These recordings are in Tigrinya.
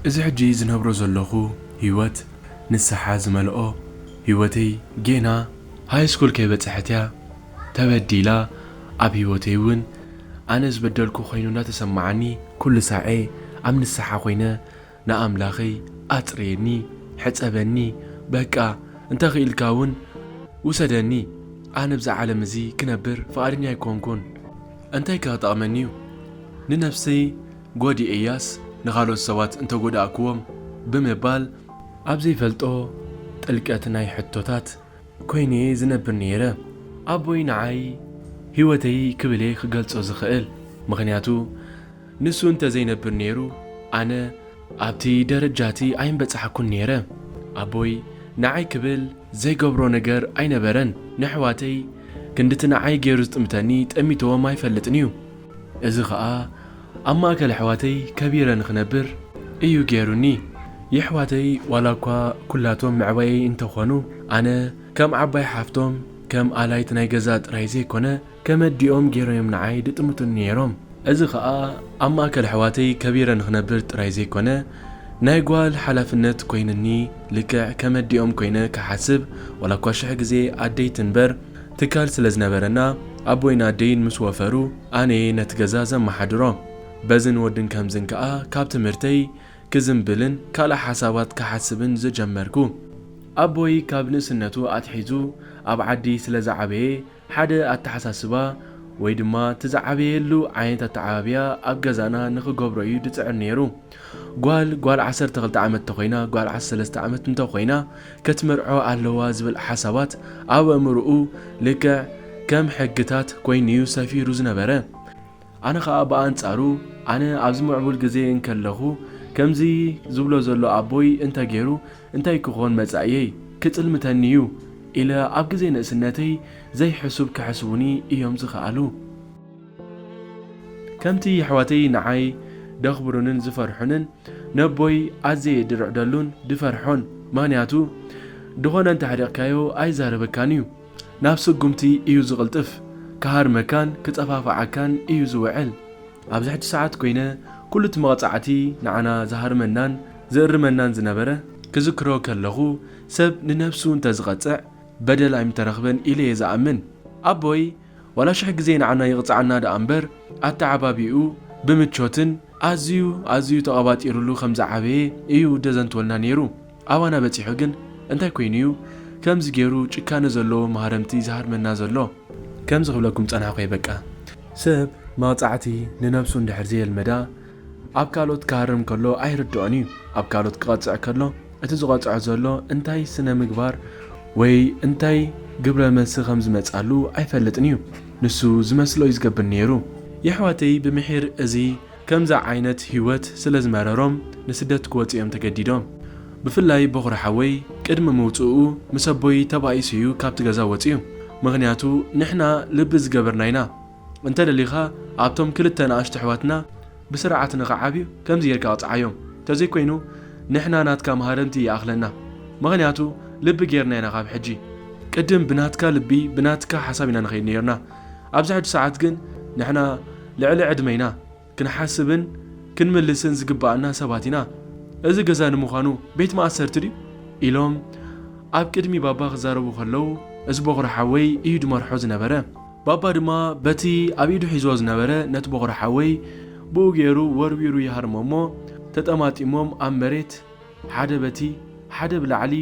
እዚ ሕጂ ዝነብሮ ዘለኹ ህይወት ንስሓ ዝመልኦ ህይወተይ ጌና ሃይስኩል ከይበጽሐት እያ ተበዲላ። ኣብ ህይወተይ እውን ኣነ ዝበደልኩ ኮይኑ እናተሰማዓኒ ኩሉ ሳዔ ኣብ ንስሓ ኮይነ ንኣምላኸይ ኣጽርየኒ፣ ሕጸበኒ፣ በቃ እንተኽኢልካ እውን ውሰደኒ። ኣነ ብዛ ዓለም እዚ ክነብር ፍቓደኛ ኣይኮንኩን። እንታይ ከ ክጠቕመኒ እዩ? ንነፍሰይ ጎዲኤያስ ንኻልኦት ሰባት እንተጎዳእክዎም ብምባል ኣብ ዘይፈልጦ ጥልቀት ናይ ሕቶታት ኮይነ እየ ዝነብር ነይረ። ኣቦይ ንዓይ ህይወተይ ክብል እየ ክገልጾ ዝኽእል። ምኽንያቱ ንሱ እንተዘይነብር ነይሩ ኣነ ኣብቲ ደረጃቲ ኣይምበጻሕኩን ነይረ። ኣቦይ ንዓይ ክብል ዘይገብሮ ነገር ኣይነበረን። ንኣሕዋተይ ክንድቲ ንዓይ ገይሩ ዝጥምተኒ ጠሚትዎም ኣይፈልጥን እዩ። እዚ ኸኣ ኣብ ማእከል ኣሕዋተይ ከቢረ ንኽነብር እዩ ገይሩኒ። የሕዋተይ ዋላ እኳ ኩላቶም ምዕባየይ እንተኾኑ ኣነ ከም ዓባይ ሓፍቶም ከም ኣላይት ናይ ገዛ ጥራይ ዘይኮነ ከም ኣዲኦም ገይሮም እዮም ንዓይ ድጥምቱኒ ነይሮም። እዚ ኸኣ ኣብ ማእከል ኣሕዋተይ ከቢረ ንኽነብር ጥራይ ዘይኮነ ናይ ጓል ሓላፍነት ኮይኑኒ። ልክዕ ከም ኣዲኦም ኮይነ ክሓስብ ዋላ እኳ ሽሕ ግዜ ኣደይ ትንበር ትካል ስለ ዝነበረና ኣቦይን ኣደይን ምስ ወፈሩ ኣነየ ነቲ ገዛ ዘመሓድሮ። በዝን ወድን ከምዝን ከኣ ካብ ትምህርተይ ክዝንብልን ካልእ ሓሳባት ክሓስብን ዝጀመርኩ። ኣቦይ ካብ ንእስነቱ ኣትሒዙ ኣብ ዓዲ ስለ ዝዓበየ ሓደ ኣተሓሳስባ ወይ ድማ እቲ ዝዓበየሉ ዓይነት ኣተዓባብያ ኣብ ገዛና ንኽገብሮ እዩ ድጽዕር ነይሩ። ጓል ጓል ዓሰርተ ክልተ ዓመት እንተኾይና ጓል ዓሰርተ ሰለስተ ዓመት እንተኾይና ክትምርዖ ኣለዋ ዝብል ሓሳባት ኣብ ኣእምርኡ ልክዕ ከም ሕግታት ኮይኑዩ ሰፊሩ ዝነበረ። ኣነ ኸኣ ብኣንጻሩ ኣነ ኣብዚ ምዕቡል ግዜ እንከለኹ ከምዚ ዝብሎ ዘሎ ኣቦይ እንተገይሩ እንታይ ክኾን መጻእየይ ክጽልምተኒ እዩ ኢለ ኣብ ግዜ ንእስነተይ ዘይሕሱብ ክሕስቡኒ እዮም ዝኸኣሉ። ከምቲ የሕዋተይ ንዓይ ደኽብሩንን ዝፈርሑንን ነቦይ ኣዘየ ድርዕደሉን ድፈርሖን። ምኽንያቱ ድኾነ እንተሕዲቕካዮ ኣይዛረበካን እዩ። ናብ ስጉምቲ እዩ ዝቕልጥፍ። ክሃርመካን ክጸፋፍዓካን እዩ ዝውዕል። ኣብዚ ሕጂ ሰዓት ኮይነ ኩሉ እቲ መቕጻዕቲ ንዓና ዝሃርመናን ዝእርመናን ዝነበረ ክዝክሮ ከለኹ ሰብ ንነብሱ እንተዝቐጽዕ በደል ኣይምተረኽበን ኢለ እየ ዝኣምን። ኣቦይ ዋላ ሽሕ ግዜ ንዓና ይቕጽዓና ደኣ እምበር ኣተዓባቢኡ ብምቾትን ኣዝዩ ኣዝዩ ተቐባጢሩሉ ከም ዝዓበየ እዩ ደዘንትወልና ነይሩ። ኣባና በጺሑ ግን እንታይ ኮይኑ እዩ ከምዚ ገይሩ ጭካነ ዘለዎ ማህረምቲ ዝሃርመና ዘሎ? ከምዚ ክብለኩም ጸናሕኩ እየ በቃ። ሰብ መቕጻዕቲ ንነብሱ እንድሕር ዘየልመዳ ኣብ ካልኦት ክሃርም ከሎ ኣይርድኦን እዩ። ኣብ ካልኦት ክቐጽዕ ከሎ እቲ ዝቐጽዖ ዘሎ እንታይ ስነ ምግባር ወይ እንታይ ግብረ መልሲ ከም ዝመጻሉ ኣይፈልጥን እዩ። ንሱ ዝመስሎ እዩ ዝገብር ነይሩ። የሕዋተይ ብምሒር እዚ ከምዚ ዓይነት ህይወት ስለ ዝመረሮም ንስደት ክወጹ እዮም ተገዲዶም። ብፍላይ በኹሪ ሓወይ ቅድሚ ምውጽኡ ምስ ኣቦይ ተባኢሱ እዩ ካብቲ ገዛ ወጺኡ። ምኽንያቱ ንሕና ልቢ ዝገበርና ኢና። እንተ ደሊኻ ኣብቶም ክልተ ንኣሽቱ ኣሕዋትና ብስርዓት ንኽዓብዩ ከምዚ ጌርካ ቅጽዓዮም። ተዘይኮይኑ ንሕና ናትካ መሃረምቲ ይኣኽለና። ምኽንያቱ ልቢ ጌርና ኢና ካብ ሕጂ። ቅድም ብናትካ ልቢ ብናትካ ሓሳብ ኢና ንኸይድ ነይርና። ኣብዚ ሕጂ ሰዓት ግን ንሕና ልዕሊ ዕድመ ኢና። ክንሓስብን ክንምልስን ዝግብኣና ሰባት ኢና። እዚ ገዛ ንምዃኑ ቤት ማእሰርቲ ድዩ? ኢሎም ኣብ ቅድሚ ባባ ክዛረቡ ከለዉ፣ እዚ በኹሪ ሓወይ እዩ ድመርሖ ዝነበረ። ባባ ድማ በቲ ኣብ ኢዱ ሒዝዎ ዝነበረ ነቲ በኹሪ ሓወይ ብኡ ገይሩ ወርዊሩ ይሃርሞ እሞ፣ ተጠማጢሞም ኣብ መሬት ሓደ በቲ ሓደ ብላዕሊ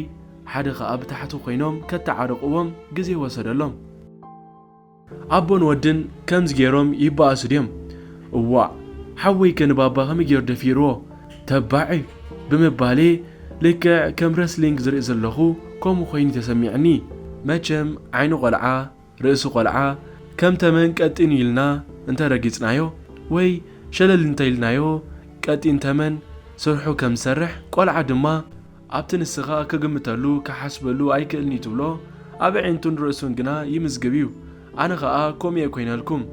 ሓደ ኸኣ ብታሕቲ ኮይኖም ከተዓርቕዎም ግዜ ወሰደሎም። ኣቦን ወድን ከምዚ ገይሮም ይበኣሱ ድዮም? እዋእ፣ ሓወይከ ንባባ ከመይ ገይሩ ደፊርዎ? ተባዕ እዩ ብምባሌ ልክዕ ከም ረስሊንግ ዝርኢ ዘለኹ ከምኡ ኮይኑ ተሰሚዕኒ። መቸም ዓይኒ ቆልዓ፣ ርእሲ ቆልዓ ከም ተመን ቀጢን ኢልና እንተ ረጊጽናዮ ወይ ሸለል እንተ ኢልናዮ ቀጢን ተመን ስርሑ ከም ዝሰርሕ ቆልዓ ድማ ኣብቲ ንስኻ ክግምተሉ ክሓስበሉ ኣይክእልን እዩ ትብሎ ኣብ ኣዒንቱን ርእሱን ግና ይምዝግብ እዩ። ኣነ ኸኣ ከምኡ እየ ኮይነልኩም።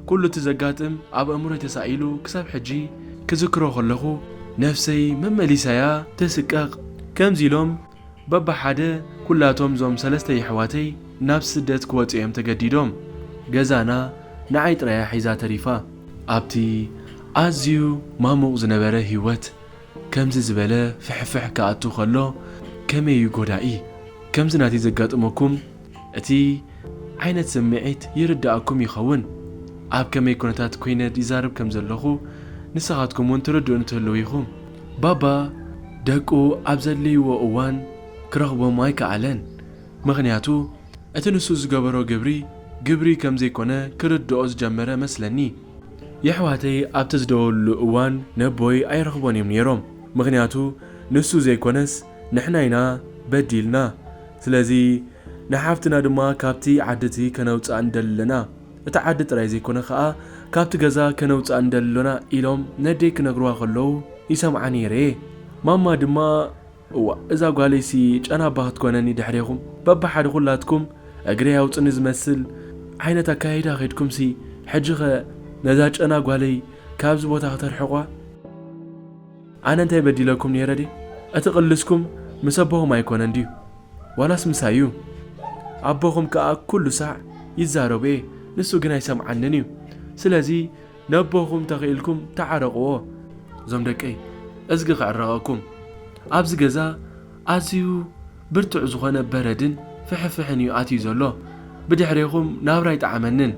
ኩሉ እቲ ዘጋጥም ኣብ ኣእምሮይ ተሳኢሉ ክሳብ ሕጂ ክዝክሮ ከለኹ ነፍሰይ መመሊሳያ ትስቀቕ። ከምዚ ኢሎም በብሓደ ኩላቶም እዞም ሰለስተ የሕዋተይ ናብ ስደት ክወጹ እዮም ተገዲዶም። ገዛና ንዓይ ጥራይ እያ ሒዛ ተሪፋ። ኣብቲ ኣዝዩ ማሙቕ ዝነበረ ህይወት ከምዚ ዝበለ ፍሕፍሕ ክኣቱ ከሎ ከመይ እዩ ጎዳኢ? ከምዚ ናተይ ዘጋጥመኩም እቲ ዓይነት ስምዒት ይርድኣኩም ይኸውን። ኣብ ከመይ ኩነታት ኮይነ ይዛረብ ከም ዘለኹ ንስኻትኩም እውን ትርድኡኒ ትህልዉ ኢኹም። ባባ ደቁ ኣብ ዘድልይዎ እዋን ክረኽቦም ኣይከኣለን። ምኽንያቱ እቲ ንሱ ዝገበሮ ግብሪ፣ ግብሪ ከም ዘይኮነ ክርድኦ ዝጀመረ መስለኒ። የሕዋተይ ኣብቲ ዝደወሉሉ እዋን ነቦይ ኣይረኽቦን እዮም ነይሮም። ምኽንያቱ ንሱ ዘይኮነስ ንሕና ኢና በዲልና። ስለዚ ንሓፍትና ድማ ካብቲ ዓዲ እቲ ከነውፅኣ ንደሊ ኣለና። እቲ ዓዲ ጥራይ ዘይኮነ ኸኣ ካብቲ ገዛ ከነውፅኣ ንደሊ ኣሎና ኢሎም ነደይ ክነግርዋ ከለዉ ይሰምዓ ነይረ እየ። ማማ ድማ እዋ እዛ ጓለይሲ ጨና እባ ክትኮነኒ ድሕሬኹም በብሓደ ኩላትኩም እግረይ ኣውፅኒ ዝመስል ዓይነት ኣካይዳ ኸይድኩምሲ ሕጂኸ ነዛ ጨና ጓለይ ካብዚ ቦታ ከተርሕቋ? ኣነ እንታይ በዲለኩም ነይረ ድየ? እቲ ቅልስኩም ምስ ኣቦኹም ኣይኮነን ድዩ? ዋላስ ምሳይ እዩ? ኣቦኹም ከኣ ኩሉ ሳዕ ይዛረቡ እየ፣ ንሱ ግን ኣይሰምዓንን እዩ። ስለዚ ነቦኹም ተኽኢልኩም ተዓረቕዎ። እዞም ደቀይ፣ እዝጊ ክዕረቐኩም። ኣብዚ ገዛ ኣዝዩ ብርቱዕ ዝኾነ በረድን ፍሕፍሕን እዩ ኣትዩ ዘሎ። ብድሕሬኹም ናብራ ኣይጠዓመንን።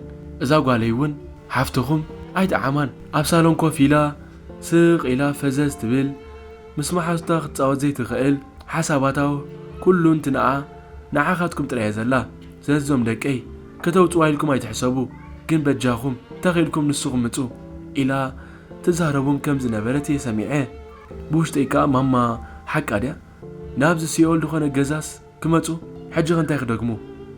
እዛ ጓለይ እውን ሓፍትኹም ኣይጠዓማን። ኣብ ሳሎን ኮፍ ኢላ ስቕ ኢላ ፈዘዝ ትብል፣ ምስ መሓዙታ ክትጻወት ዘይትኽእል፣ ሓሳባታ ኩሉ እንትንኣ ንዓኻትኩም ጥራይ እያ ዘላ። ስለዚ እዞም ደቀይ፣ ከተውጽዋ ኢልኩም ኣይትሕሰቡ፣ ግን በጃኹም ተኺእልኩም ንስኹም ምጹ ኢላ ትዛረቦም ከም ዝነበረት እየ ሰሚዐ። ብውሽጠይ ከኣ ማማ ሓቃ ድያ? ናብዚ ሲኦል ዝኾነ ገዛስ ክመጹ? ሕጂ ኸ እንታይ ክደግሙ?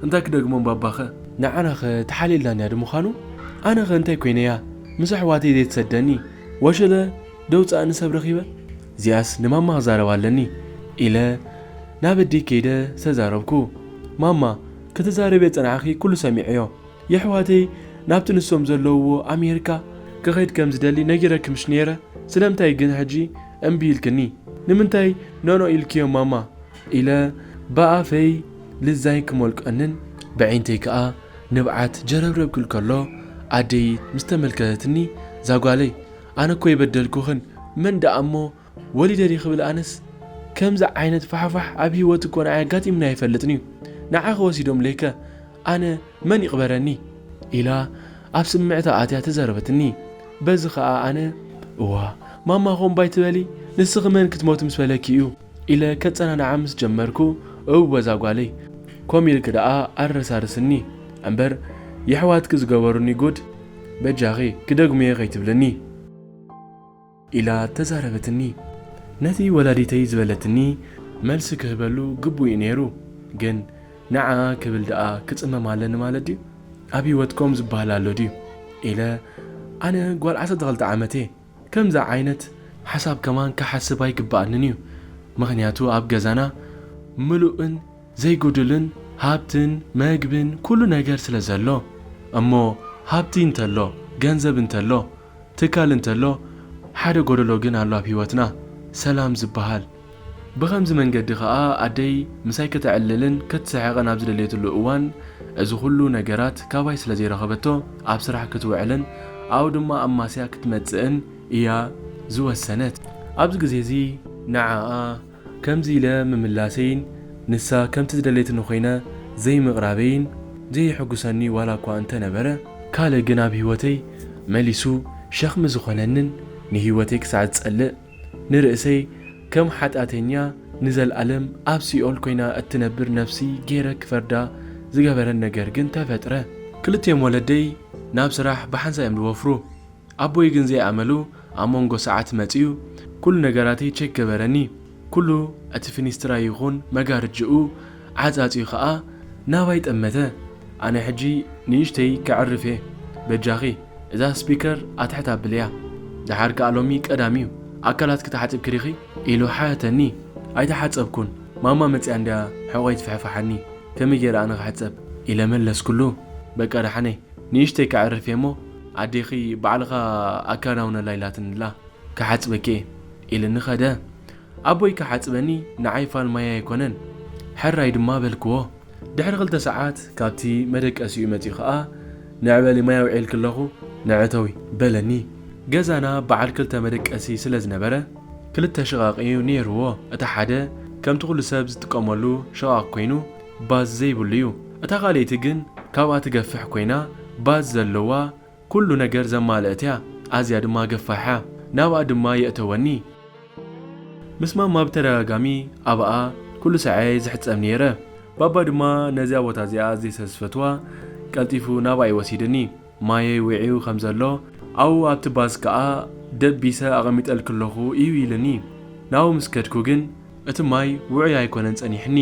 እንታይ ክደግሞም ባባኸ? ንዓናኸ ተሓልየላንያ ድምዃኑ? ኣነኸ እንታይ ኮይነያ? ምስ ኣሕዋተይ ዘይትሰደኒ? ወሸለ ደውፅኣኒ ሰብ ረኺበ? እዚኣስ ንማማ ክዛረባ ኣለኒ ኢለ ናብ ኣደይ ከይደ ዝተዛረብኩ። ማማ፣ ክትዛረብዮ ጸናዕኺ ኩሉ ሰሚዐዮ። የሕዋተይ ናብቲ ንሶም ዘለውዎ ኣሜሪካ ክኸይድ ከም ዝደሊ ነጊረኪ ምሽ ነይረ? ስለምንታይ ግን ሕጂ እምቢ ኢልክኒ? ንምንታይ ኖኖ ኢልክዮ ማማ? ኢለ ብኣፈይ ልዛይ ክሞልቀንን ብዒንተይ ከኣ ንብዓት ጀረብረብ ክብል ከሎ ኣደይ ምስ ተመልከተትኒ፣ "ዛጓለይ፣ ኣነ እኮ ይበደልኩኽን፣ መን ደኣ እሞ ወሊደ ድየ ክብል ኣነስ ከምዚ ዓይነት ፋሕፋሕ ኣብ ህይወት እኮ ንዓይ ኣጋጢምና ኣይፈልጥን እዩ። ንዓኺ ወሲዶም ለይከ ኣነ መን ይቕበረኒ?" ኢላ ኣብ ስምዕታ ኣትያ ተዛረበትኒ። በዚ ኸኣ ኣነ፣ "እዋ፣ ማማ ኾምባይ ትበሊ? ንስኺ መን ክትሞቲ ምስ በለኪ እዩ?" ኢለ ከጸናንዓ ምስ ጀመርኩ፣ "እወ ዛጓለይ፣ ኮም ኢልኪ ደኣ ኣረሳርስኒ እምበር የሕዋትኪ ዝገበሩኒ ጉድ በጃኺ ክደግሙዮ ከይትብልኒ" ኢላ ተዛረበትኒ። ነቲ ወላዲተይ ዝበለትኒ መልሲ ክህበሉ ግቡእ እዩ ነይሩ፣ ግን ንዓኣ ክብል ደኣ ክጽመም ኣለኒ ማለት ድዩ? ኣብ ህይወት ከምኡ ዝበሃል ኣሎ ድዩ? ኢለ፣ ኣነ ጓል ዓሰርተ ክልተ ዓመት እየ። ከምዚ ዓይነት ሓሳብ ከማን ክሓስብ ኣይግብኣንን እዩ። ምኽንያቱ ኣብ ገዛና ምሉእን ዘይጉድልን ሃብትን መግብን ኩሉ ነገር ስለ ዘሎ። እሞ ሃብቲ እንተሎ፣ ገንዘብ እንተሎ፣ ትካል እንተሎ፣ ሓደ ጎደሎ ግን ኣሎ ኣብ ህይወትና፣ ሰላም ዝበሃል። ብኸምዚ መንገዲ ኸኣ ኣደይ ምሳይ ከተዕልልን ክትስሕቕን ኣብ ዝደለየትሉ እዋን፣ እዚ ኩሉ ነገራት ካባይ ስለ ዘይረኸበቶ፣ ኣብ ስራሕ ክትውዕልን ኣብኡ ድማ ኣማስያ ክትመጽእን እያ ዝወሰነት። ኣብዚ ግዜ እዚ ንዓኣ ከምዚ ኢለ ምምላሰይን ንሳ ከምቲ ዝደለየትኒ ኮይነ ዘይምቕራበይን ዘየሐጉሰኒ ዋላ እኳ እንተነበረ፣ ካልእ ግን ኣብ ህይወተይ መሊሱ ሸኽሚ ዝኾነንን ንህይወተይ ክሳዕ ዝጸልእ ንርእሰይ ከም ሓጢኣተኛ ንዘልኣለም ኣብ ሲኦል ኮይና እትነብር ነፍሲ ገይረ ክፈርዳ ዝገበረን ነገር ግን ተፈጥረ። ክልቲኦም ወለደይ ናብ ስራሕ ብሓንሳእ እዮም ዝወፍሩ። ኣቦይ ግን ዘይኣመሉ ኣብ መንጎ ሰዓት መጺኡ ኩሉ ነገራተይ ቸክ ገበረኒ። ኩሉ እቲ ፊኒስትራ ይኹን መጋርጅኡ ዓጻጺኡ ኸኣ ናባይ ጠመተ። ኣነ ሕጂ ንእሽተይ ከዕርፍ እየ። በጃኺ እዛ ስፒከር ኣትሕት ኣብልያ። ደሓር ከኣ ሎሚ ቀዳም እዩ። ኣካላትኪ ተሓጺብኪ ዲኺ? ኢሉ ሓተተኒ። ኣይተሓጸብኩን። ማማ መጺኣ እንድያ ሕቖይ ትፍሕፍሓኒ። ከመይ ገይረ ኣነ ክሕጸብ? ኢለ መለስኩሉ። በቃ ደሓነይ። ንእሽተይ ከዕርፍ እየ እሞ ኣዴኺ ባዕልኻ ኣከናውነላ ኢላትኒ ኣላ፣ ክሓጽበኪ እየ ኢልኒ ኸደ። ኣቦይ ክሓጽበኒ ንዓይ ፋል ማይ ኣይኮነን፣ ሕራይ ድማ በልክዎ። ድሕሪ ክልተ ሰዓት ካብቲ መደቀሲኡ መጺኡ ኸኣ፣ "ንዕ በሊ ማይ ኣውዒልኪ ኣለኹ፣ ንዕ እተዊ" በለኒ። ገዛና በዓል ክልተ መደቀሲ ስለ ዝነበረ፣ ክልተ ሽቓቕ እዩ ነይርዎ። እቲ ሓደ ከምቲ ኩሉ ሰብ ዝጥቀመሉ ሽቓቕ ኮይኑ ባዝ ዘይብሉ እዩ። እታ ካልኣይቲ ግን ካብኣ ትገፍሕ ኮይና ባዝ ዘለዋ ኩሉ ነገር ዘማልአት እያ። ኣዝያ ድማ ገፋሕ እያ። ናብኣ ድማ የእተወኒ። ምስ ማማ ብተደጋጋሚ ኣብኣ ኩሉ ሰዓይ ዝሕጸብ ነይረ። ባባ ድማ ነዚኣ ቦታ እዚኣ ኣዝየ ስለ ዝፈትዋ ቀልጢፉ ናብኣ እዩ ወሲድኒ። ማየይ ውዕዩ ከም ዘሎ ኣብኡ ኣብቲ ባስ ከኣ ደቢሰ ኣቐሚጠልኪ ኣለኹ እዩ ኢሉኒ። ናብኡ ምስ ከድኩ ግን እቲ ማይ ውዑይ ኣይኮነን ጸኒሕኒ።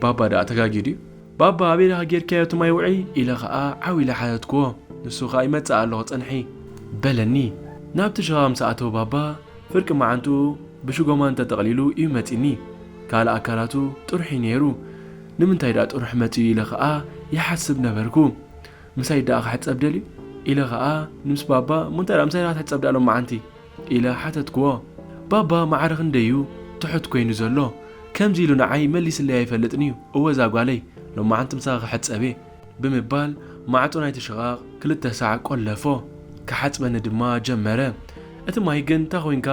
ባባ ደኣ ተጋግዩ ድዩ? ባባ ኣበይ ደኣ ጌርካዮ እቲ ማይ ውዑይ? ኢለ ኸኣ ዓው ኢለ ሓተትክዎ። ንሱ ኸኣ ይመጽእ ኣለኹ ጽንሒ በለኒ። ናብቲ ሽቓቕ ምስ ኣተወ ባባ ፍርቂ መዓንጥኡ ብሽጎማን ተጠቕሊሉ እዩ መጺኒ። ካልእ ኣካላቱ ጥሩሕ እዩ ነይሩ። ንምንታይ ደኣ ጥሩሕ መጺኡ ኢለ ኸኣ ይሓስብ ነበርኩ። ምሳይ ደኣ ክሕጸብ ደልዩ? ኢለ ኸኣ ንምስ ባባ፣ እሞ እንታይ ደኣ ምሳይ ደኣ ክትሕጸብ ደኣ ሎመዓንቲ? ኢለ ሓተትክዎ። ባባ ማዕረ ክንደይ እዩ ትሑት ኮይኑ ዘሎ። ከምዚ ኢሉ ንዓይ መሊስለይ ኣይፈልጥን እዩ። እወ እዛ ጓለይ፣ ሎመዓንቲ ምሳኺ ክሕጸብ እየ። ብምባል ማዕጾ ናይቲ ሽቓቕ ክልተ ሳዕ ቆለፎ። ክሓጽበኒ ድማ ጀመረ። እቲ ማይ ግን እንታይ ኮይንካ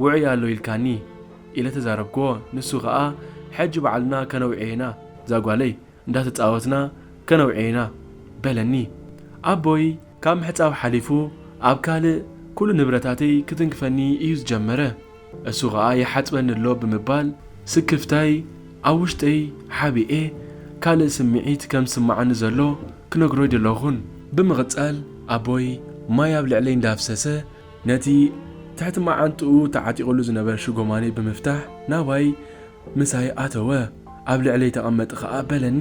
ውዑይ ኣሎ ኢልካኒ? ኢለ ተዛረብክዎ። ንሱ ኸኣ ሕጂ ባዕልና ከነውዕዮ ኢና እዛ ጓለይ። እንዳተጻወትና ከነውዕዮ ኢና በለኒ። ኣቦይ ካብ ምሕጻብ ሓሊፉ ኣብ ካልእ ኩሉ ንብረታተይ ክትንክፈኒ እዩ ዝጀመረ። እሱ ኸኣ ይሓጽበኒ ኣሎ ብምባል ስክፍታይ ኣብ ውሽጠይ ሓቢኤ ካልእ ስምዒት ከም ዝስምዓኒ ዘሎ ክነግሮ ኣይደለኹን። ብምቕጻል ኣቦይ ማይ ኣብ ልዕለይ እንዳፍሰሰ ነቲ ትሕቲ መዓንጥኡ ተዓጢቑሉ ዝነበረ ሽጎማኒ ብምፍታሕ ናባይ ምሳይ ኣተወ። ኣብ ልዕለይ ተቐመጥ ኸኣ በለኒ።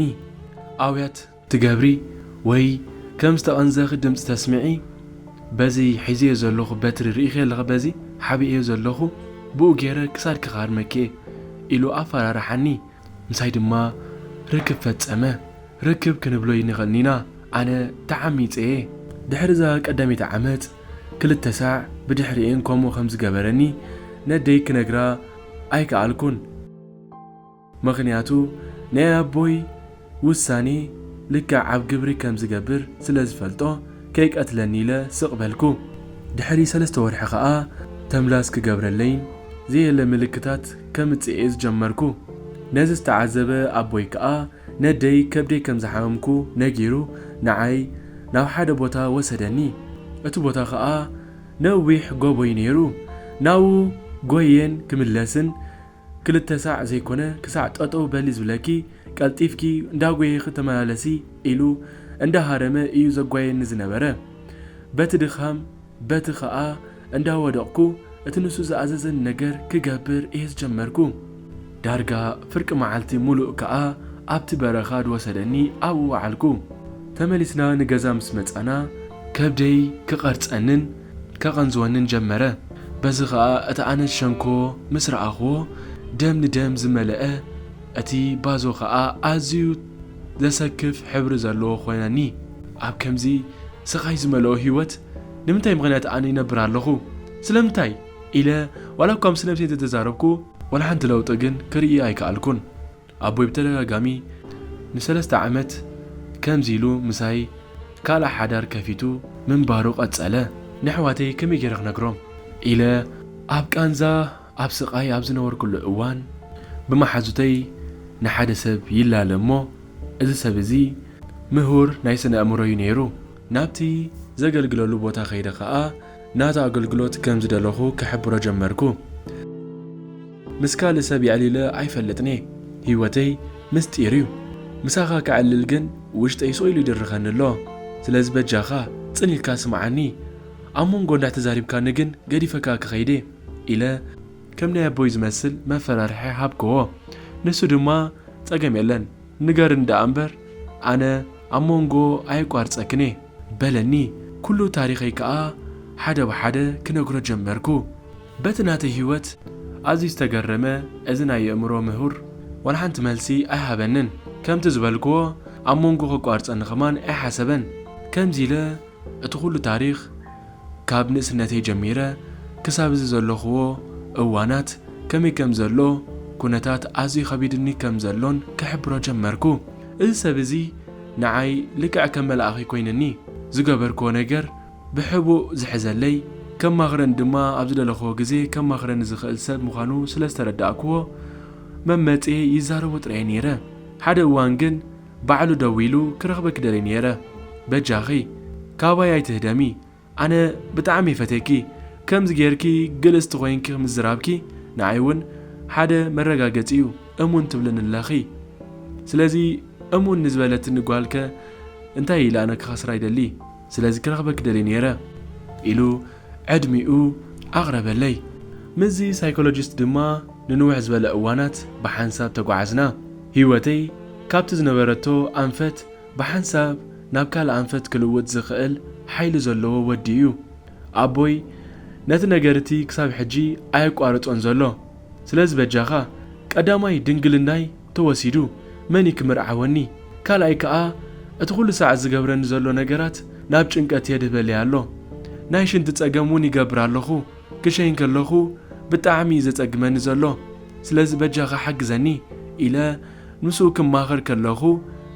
ኣውያት ትገብሪ ወይ ከም ዝተቐንዘኺ ድምጺ ተስምዒ፣ በዚ ሒዘዮ ዘለኹ በትሪ ርኢኺ ኣለኺ፣ በዚ ሓቢኤዮ ዘለኹ ብኡ ገይረ ክሳድኪ ክሃርመኪ እየ ኢሉ ኣፈራርሓኒ። ምሳይ ድማ ርክብ ፈጸመ። ርክብ ክንብሎ ይንኽእልን ኢና። ኣነ ተዓሚጸ እየ። ድሕሪ እዛ ቀዳመይቲ ዓመጽ ክልተ ሳዕ ብድሕሪኤን ከምኡ ከም ዝገበረኒ ነደይ ክነግራ ኣይከኣልኩን። ምኽንያቱ ናይ ኣቦይ ውሳኔ ልክዕ ኣብ ግብሪ ከም ዝገብር ስለ ዝፈልጦ ከይቀትለኒ ኢለ ስቕ በልኩ። ድሕሪ ሰለስተ ወርሒ ኸኣ ተምላስ ክገብረለይን ዘየለ ምልክታት ከምጽእ እየ ዝጀመርኩ። ነዚ ዝተዓዘበ ኣቦይ ከኣ ነደይ ከብደይ ከም ዝሓመምኩ ነጊሩ ንዓይ ናብ ሓደ ቦታ ወሰደኒ። እቲ ቦታ ኸኣ ነዊሕ ጎቦ እዩ ነይሩ። ናብኡ ጎየን ክምለስን ክልተ ሳዕ ዘይኮነ ክሳዕ ጠጠው በሊ ዝብለኪ ቀልጢፍኪ እንዳጎየኺ ተመላለሲ ኢሉ እንዳሃረመ እዩ ዘጓየኒ ዝነበረ። በቲ ድኻም በቲ ኸኣ እንዳወደቕኩ እቲ ንሱ ዝኣዘዘኒ ነገር ክገብር እየ ዝጀመርኩ። ዳርጋ ፍርቂ መዓልቲ ሙሉእ ከኣ ኣብቲ በረኻ ዝወሰደኒ ኣብኡ ወዓልኩ። ተመሊስና ንገዛ ምስ መጻና ከብደይ ክቐርጸንን ከቐንዝወንን ጀመረ። በዚ ኸኣ እቲ ኣነ ዝሸንኮ ምስ ረኣኽዎ ደም ንደም ዝመልአ እቲ ባዞ ኸኣ ኣዝዩ ዘሰክፍ ሕብሪ ዘለዎ ኮይነኒ። ኣብ ከምዚ ስቓይ ዝመልኦ ህይወት ንምንታይ ምኽንያት ኣነ ይነብር ኣለኹ? ስለምንታይ? ኢለ ዋላ እኳ ምስ ነብሰይ እንተተዛረብኩ፣ ዋላ ሓንቲ ለውጢ ግን ክርኢ ኣይከኣልኩን። ኣቦይ ብተደጋጋሚ ንሰለስተ ዓመት ከምዚ ኢሉ ምሳይ ካልእ ሓዳር ከፊቱ ምንባሩ ቀጸለ። ንኣሕዋተይ ከመይ ገይረ ክነግሮም? ኢለ ኣብ ቃንዛ ኣብ ስቓይ ኣብ ዝነበርኩሉ እዋን ብመሓዙተይ ንሓደ ሰብ ይላለ እሞ እዚ ሰብ እዚ ምሁር ናይ ስነ ኣእምሮ እዩ ነይሩ። ናብቲ ዘገልግለሉ ቦታ ከይደ ኸኣ ናቱ ኣገልግሎት ከም ዝደለኹ ክሕብሮ ጀመርኩ። ምስ ካልእ ሰብ የዕሊለ ኣይፈልጥን እየ። ህይወተይ ምስጢር እዩ። ምሳኻ ከዕልል ግን ውሽጠይ ስቕ ኢሉ ይድርኸኒ ኣሎ። ስለዚ በጃኻ ጽን ኢልካ ስምዓኒ። ኣብ መንጎ እንዳ ተዛሪብካኒ ግን ገዲፈካ ክኸይድ እየ ኢለ ከም ናይ ኣቦይ ዝመስል መፈራርሒ ሃብክዎ። ንሱ ድማ ጸገም የለን፣ ንገርኒ ደኣ እምበር ኣነ ኣብ መንጎ ኣየቋርጸክን እየ በለኒ። ኩሉ ታሪኸይ ከኣ ሓደ ብሓደ ክነግሮ ጀመርኩ። በቲ ናተይ ህይወት ኣዝዩ ዝተገረመ እዚ ናይ የእምሮ ምሁር ዋላ ሓንቲ መልሲ ኣይሃበንን። ከምቲ ዝበልክዎ ኣብ መንጎ ከቋርጸኒ ከማን ኣይሓሰበን። ከምዚ ኢለ እቲ ኩሉ ታሪኽ ካብ ንእስነተይ ጀሚረ ክሳብ እዚ ዘለኽዎ እዋናት ከመይ ከም ዘሎ ኩነታት ኣዝዩ ከቢድኒ ከም ዘሎን ክሕብሮ ጀመርኩ። እዚ ሰብ እዚ ንዓይ ልክዕ ከም መልኣኺ ኮይንኒ። ዝገበርክዎ ነገር ብሕቡእ ዝሕዘለይ፣ ከማኽረን ድማ ኣብ ዝደለኽዎ ግዜ ከማኽረኒ ዝኽእል ሰብ ምዃኑ ስለ ዝተረዳእክዎ፣ መመጽየ ይዛረቦ ጥራይ ነይረ። ሓደ እዋን ግን ባዕሉ ደዊሉ ክረኽበኪ ደልየ ነይረ። በጃኺ፣ ካባይ ኣይትህደሚ። ኣነ ብጣዕሚ ይፈትየኪ። ከምዚ ጌርኪ ግልጽቲ ኮይንኪ ምዝራብኪ ንዓይ እውን ሓደ መረጋገጺ እዩ። እሙን ትብልኒ ኣለኺ። ስለዚ እሙን ንዝበለትኒ ጓልከ እንታይ ኢለ ኣነ ክኸስራ ይደሊ? ስለዚ ክረኽበኪ ደልየ ነይረ ኢሉ ዕድሚኡ ኣቕረበለይ። ምስዚ ሳይኮሎጂስት ድማ ንንውሕ ዝበለ እዋናት ብሓንሳብ ተጓዓዝና። ህይወተይ ካብቲ ዝነበረቶ ኣንፈት ብሓንሳብ ናብ ካልእ ኣንፈት ክልውጥ ዝኽእል ሓይሊ ዘለዎ ወዲ እዩ። ኣቦይ ነቲ ነገር እቲ ክሳብ ሕጂ ኣየቋረጾን ዘሎ። ስለዚ በጃኻ ቀዳማይ ድንግልናይ ተወሲዱ መን እዩ ክምርዓወኒ? ካልኣይ ከኣ እቲ ኩሉ ሳዕ ዝገብረኒ ዘሎ ነገራት ናብ ጭንቀት የድህበለይ ኣሎ። ናይ ሽንቲ ጸገም እውን ይገብር ኣለኹ። ክሸይን ከለኹ ብጣዕሚ እዩ ዘጸግመኒ ዘሎ። ስለዚ በጃኻ ሓግዘኒ ኢለ ምስኡ ክማኸር ከለኹ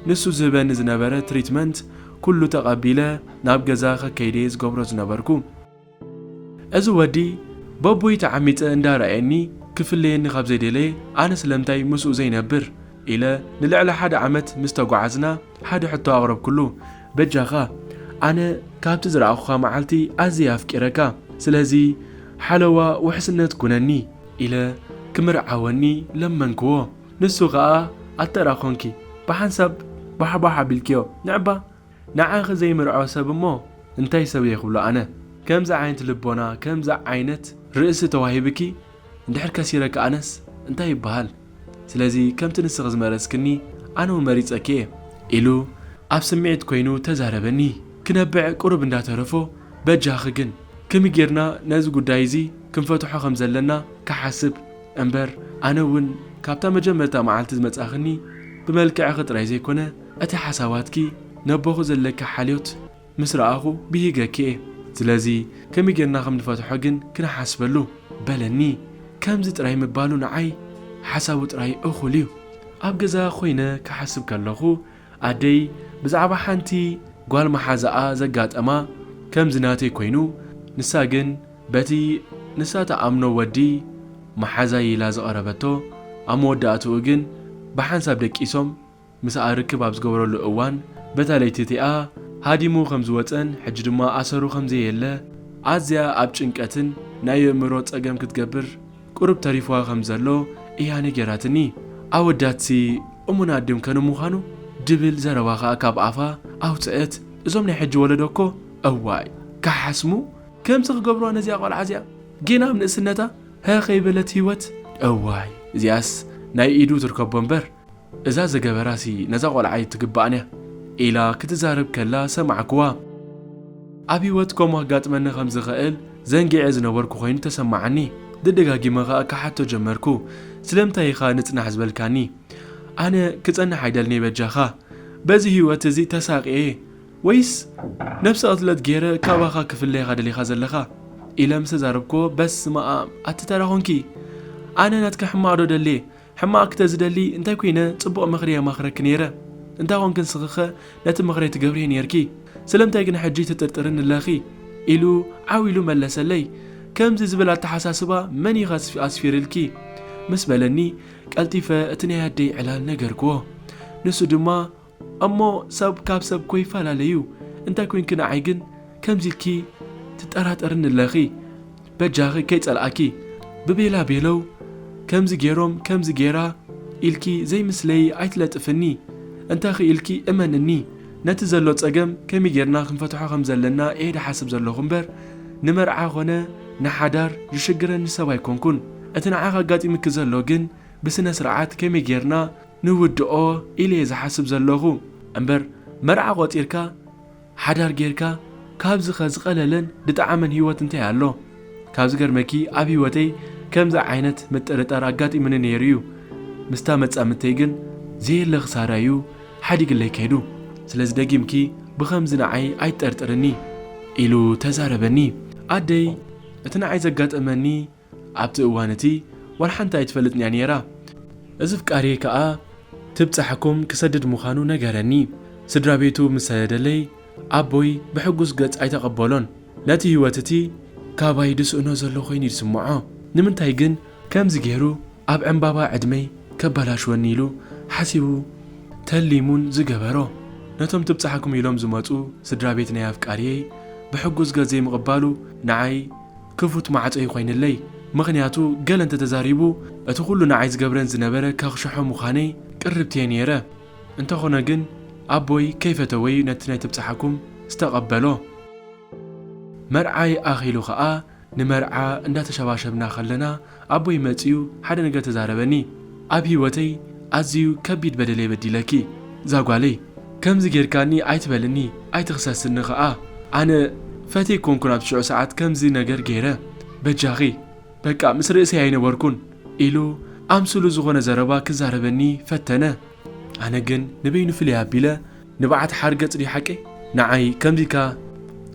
ንሱ ዝህበኒ ዝነበረ ትሪትመንት ኩሉ ተቐቢለ ናብ ገዛ ከከይደ ዝገብሮ ዝነበርኩ። እዚ ወዲ በቦይ ተዓሚጸ እንዳረኣየኒ ክፍለየኒ ካብ ዘይደለየ ኣነ ስለምንታይ ምስኡ ዘይነብር ኢለ ንልዕሊ ሓደ ዓመት ምስ ተጓዓዝና ሓደ ሕቶ ኣቕረብኩሉ። በጃኻ ኣነ ካብቲ ዝረኣኹኻ መዓልቲ ኣዝየ ኣፍቂረካ። ስለዚ ሓለዋ ውሕስነት ኩነኒ ኢለ ክምርዓወኒ ለመንክዎ። ንሱ ኸኣ ኣተራኾንኪ ብሓንሳብ ባሕባሕ ኣቢልክዮ። ንዕባ ንዓኺ ዘይምርዖ ሰብ እሞ እንታይ ሰብ እየ ክብሎ ኣነ? ከምዚ ዓይነት ልቦና፣ ከምዚ ዓይነት ርእሲ ተዋሂብኪ እንድሕር ከሲረኪ ኣነስ እንታይ ይበሃል? ስለዚ ከምቲ ንስኺ ዝመረጽክኒ ኣነ እውን መሪጸኪ እየ ኢሉ ኣብ ስምዒት ኮይኑ ተዛረበኒ። ክነብዕ ቁሩብ እንዳተረፎ በጃኺ ግን ከመይ ጌርና ነዚ ጉዳይ እዚ ክንፈትሖ ከም ዘለና ክሓስብ እምበር ኣነ እውን ካብታ መጀመርታ መዓልቲ ዝመጻኽኒ ብመልክዕኺ ጥራይ ዘይኮነ እቲ ሓሳባትኪ ነቦኹ ዘለኪ ሓልዮት ምስ ረኣኹ ብሂገኪ እየ። ስለዚ ከመይ ጌርና ከም ንፈትሖ ግን ክንሓስበሉ በለኒ። ከምዚ ጥራይ ምባሉ ንዓይ ሓሳቡ ጥራይ እኹል እዩ። ኣብ ገዛ ኮይነ ክሓስብ ከለኹ ኣደይ ብዛዕባ ሓንቲ ጓል መሓዛኣ ዘጋጠማ ከምዚ ናተይ ኮይኑ፣ ንሳ ግን በቲ ንሳ ትኣምኖ ወዲ መሓዛይ ኢላ ዝቐረበቶ፣ ኣብ መወዳእትኡ ግን ብሓንሳብ ደቂሶም ምስኣ ርክብ ኣብ ዝገበረሉ እዋን በታ ለይቲ እቲኣ ሃዲሙ ከም ዝወጸን ሕጂ ድማ ኣሰሩ ከም ዘየለ ኣዝያ ኣብ ጭንቀትን ናይ ኣእምሮ ጸገም ክትገብር ቁሩብ ተሪፍዋ ከም ዘሎ እያ ነጊራትኒ። ኣወዳትሲ እሙናት ድዮም ከ ንምዃኑ? ድብል ዘረባ ኸኣ ካብ ኣፋ ኣውጽአት። እዞም ናይ ሕጂ ወለዶ እኮ እዋይ ክሓስሙ ከምዚ ክገብርዋ ነዚኣ ቆልዓ እዚኣ ጌና ኣብ ንእስነታ ሀ ከይበለት ህይወት እዋይ እዚኣስ ናይ ኢዱ ትርከቦ እምበር እዛ ዘገበራሲ ነዛ ቆልዓ ኣይትግባእን እያ ኢላ ክትዛረብ ከላ ሰማዕክዋ። ኣብ ህይወት ከምኡ ከጋጥመኒ ከም ዝኽእል ዘንጊዐ ዝነበርኩ ኮይኑ ተሰማዓኒ። ደደጋጊመ ኸኣ ክሓቶ ጀመርኩ፣ ስለምንታይ ኢኻ ንጽናሕ ዝበልካኒ? ኣነ ክጸንሕ ኣይደልን እየ በጃኻ። በዚ ህይወት እዚ ተሳቕየ እየ ወይስ ነብሰ ቅትለት ገይረ ካባኻ ክፍለየኻ ደሊኻ ዘለኻ? ኢለ ምስ ተዛረብክዎ በስመኣም ኣቲ ተራ ኾንኪ። ኣነ ናትኪ ሕማቕ ዶ ደልየ? ሕማቕ ክተዝደሊ እንታይ ኮይነ ጽቡቕ ምኽሪ የማኽረኪ ነይረ። እንታይ ኮንኪ ንስኺኸ ነቲ ምኽረይ ትገብርዮ ነይርኪ? ስለምንታይ ግን ሕጂ ትጥርጥርኒ ኣለኺ? ኢሉ ዓው ኢሉ መለሰለይ። ከምዚ ዝብል ኣተሓሳስባ መን እዩ ኣስፊ-፣ ኣስፊርልኪ? ምስ በለኒ ቀልጢፈ እቲ ናይ ኣደይ ዕላል ነገርክዎ። ንሱ ድማ እሞ ሰብ ካብ ሰብ እኮ ይፈላለ እዩ። እንታይ ኮይንኪ ንዓይ ግን ከምዚ ኢልኪ ትጠራጠርኒ ኣለኺ? በጃኺ ከይጸልኣኪ ብቤላ ቤለው ከምዚ ገይሮም ከምዚ ገይራ ኢልኪ ዘይምስለይ ኣይትለጥፍኒ። እንተ ኽኢልኪ እመንኒ። ነቲ ዘሎ ጸገም ከመይ ጌርና ክንፈትሖ ከም ዘለና እየ ድሓስብ ዘለኹ እምበር ንመርዓ ኾነ ንሓዳር ዝሽግረኒ ሰብ ኣይኮንኩን። እቲ ንዓኺ ኣጋጢሙኪ ዘሎ ግን ብስነ ስርዓት ከመይ ጌርና ንውድኦ ኢለ እየ ዝሓስብ ዘለኹ እምበር መርዓ ቆጺርካ ሓዳር ጌርካ ካብዚ ኸ ዝቐለለን ዝጠዓመን ህይወት እንታይ ኣሎ? ካብ ዝገርመኪ ኣብ ህይወተይ ከምዚ ዓይነት ምጥርጣር ኣጋጢሙኒ ነይሩ እዩ። ምስታ መጻምድተይ ግን ዘየለ ክሳራ እዩ ሓዲግለይ ከይዱ። ስለዚ ደጊምኪ ብኸምዚ ንዓይ ኣይትጠርጥርኒ ኢሉ ተዛረበኒ። ኣደይ እቲ ንዓይ ዘጋጠመኒ ኣብቲ እዋን እቲ ዋላ ሓንቲ ኣይትፈልጥን እያ ነይራ። እዚ ፍቃሪ ከኣ ትብጻሕኩም ክሰድድ ምዃኑ ነገረኒ። ስድራ ቤቱ ምስ ሰደደለይ ኣቦይ ብሕጉስ ገጽ ኣይተቐበሎን። ነቲ ህይወት እቲ ካባይ ድስእኖ ዘሎ ኮይኑ ይስምዖ። ንምንታይ ግን ከምዚ ገይሩ ኣብ ዕምባባ ዕድመይ ከባላሽወኒ ኢሉ ሓሲቡ ተሊሙን ዝገበሮ። ነቶም ትብጻሓኩም ኢሎም ዝመጹ ስድራ ቤት ናይ ኣፍቃሪየይ ብሕጉስ ገጽ ዘይምቕባሉ ንዓይ ክፉት ማዕጾ ይኾይንለይ። ምኽንያቱ ገለ እንተተዛሪቡ እቲ ኩሉ ንዓይ ዝገብረን ዝነበረ ከኽሽሖ ምዃነይ ቅርብትየ ነይረ። እንተኾነ ግን ኣቦይ ከይፈተወይ ነቲ ናይ ትብጻሓኩም ዝተቐበሎ። መርዓይ ኣኺሉ ኸኣ ንመርዓ እንዳተሸባሸብና ከለና ኣቦይ መጺኡ ሓደ ነገር ተዛረበኒ። ኣብ ህይወተይ ኣዝዩ ከቢድ በደል እየ በዲለኪ ዛጓለይ። ከምዚ ጌርካኒ ኣይትበልኒ ኣይትኽሰስኒ ኸኣ። ኣነ ፈትየ ኮንኩ ናብ ሽዑ ሰዓት ከምዚ ነገር ገይረ። በጃኺ በቃ ምስ ርእሰይ ኣይነበርኩን ኢሉ ኣምስሉ ዝኾነ ዘረባ ክዛረበኒ ፈተነ። ኣነ ግን ንበይኑ ፍልይ ኣቢለ ንብዓት ሓርገጽ ድዩ ሓቀይ? ንዓይ ከምዚካ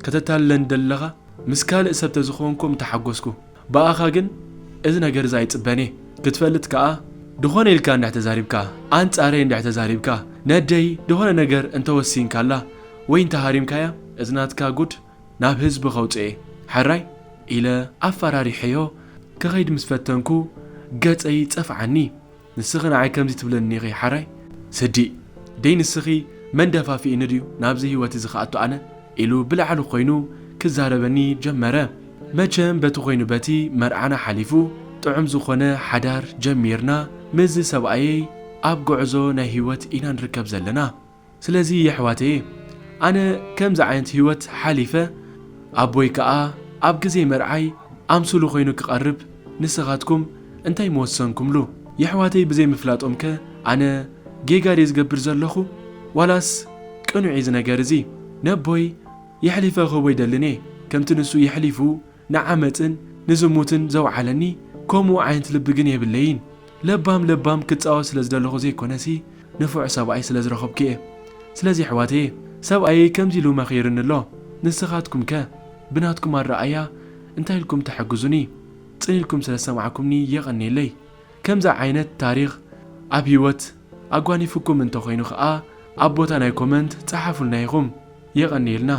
ከተታልለን ደለኻ? ምስ ካልእ ሰብ ተዝኾንኩ ምተሓጎስኩ። ብኣኻ ግን እዚ ነገር እዚ ኣይጽበኔ። ክትፈልጥ ከኣ ድኾነ ኢልካ እንድሕ ተዛሪብካ፣ ኣንጻረይ እንድሕ ተዛሪብካ፣ ነደይ ድኾነ ነገር እንተወሲንካላ ወይ እንተሃሪምካያ እዚ ናትካ ጉድ ናብ ህዝቢ ከውጽኤ። ሓራይ ኢለ ኣፈራሪሐዮ ክኸይድ ምስ ፈተንኩ ገጸይ ጸፍዓኒ። ንስኺ ንዓይ ከምዚ ትብለኒ ኢኺ ሓራይ? ስዲ ደይ ንስኺ መን ደፋፊእኒ ድዩ ናብዚ ህይወት እዚ ክኣቱ ኣነ? ኢሉ ብላዕሊ ኮይኑ ክዛረበኒ ጀመረ። መቸም በቲ ኮይኑ በቲ መርዓና ሓሊፉ ጥዑም ዝኾነ ሓዳር ጀሚርና ምስዚ ሰብኣየይ ኣብ ጉዕዞ ናይ ህይወት ኢና ንርከብ ዘለና። ስለዚ የሕዋተየ ኣነ ከምዚ ዓይነት ህይወት ሓሊፈ ኣቦይ ከኣ ኣብ ግዜ መርዓይ ኣምስሉ ኮይኑ ክቐርብ ንስኻትኩም እንታይ ምወሰንኩምሉ? የሕዋተይ ብዘይ ምፍላጦምከ ኣነ ጌጋ ድየ ዝገብር ዘለኹ? ዋላስ ቅኑዕ እዩ እዚ ነገር እዚ? ነቦይ የሕሊፈ ክህቦ ይደልን እየ። ከምቲ ንሱ የሕሊፉ ንዓመጽን ንዝሙትን ዘውዓለኒ ከምኡ ዓይነት ልቢ ግን የብለይን። ለባም ለባም ክጻወት ስለ ዝደለኹ ዘይኮነሲ ንፉዕ ሰብኣይ ስለ ዝረኸብኩ እየ። ስለዚ ኣሕዋተየ ሰብኣየይ ከምዚ ኢሉ መኺርኒ ኣሎ። ንስኻትኩምከ ብናትኩም ኣረኣእያ እንታይ ኢልኩም ትሕግዙኒ? ጽን ኢልኩም ስለ ዝሰማዕኩምኒ የቐንየለይ። ከምዚ ዓይነት ታሪኽ ኣብ ህይወት ኣጓኒፉኩም እንተኾይኑ ኸኣ ኣብ ቦታ ናይ ኮመንት ጸሓፉልና ኢኹም። የቐንየልና።